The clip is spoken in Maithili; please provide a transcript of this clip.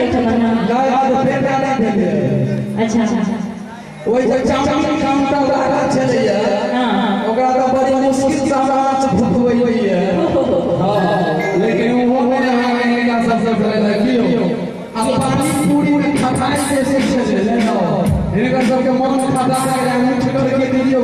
एहिठाम ना? नहि, आब पेटा नहि भेलै। अच्छा। ओहि जे चाउमीन काउंटर लागल छलैया, ओकरा तऽ बड़ी मुश्किल से हमरा आँच भुकबैया। हँ, लेकिन ओहो नहि अहाँके हिनका सबसे भेलै की हो। आ पानी पूरी में खटाइ बेसी छलै ने, हिनकर सबके मन खटा गेलै, मीठ करके दियौ।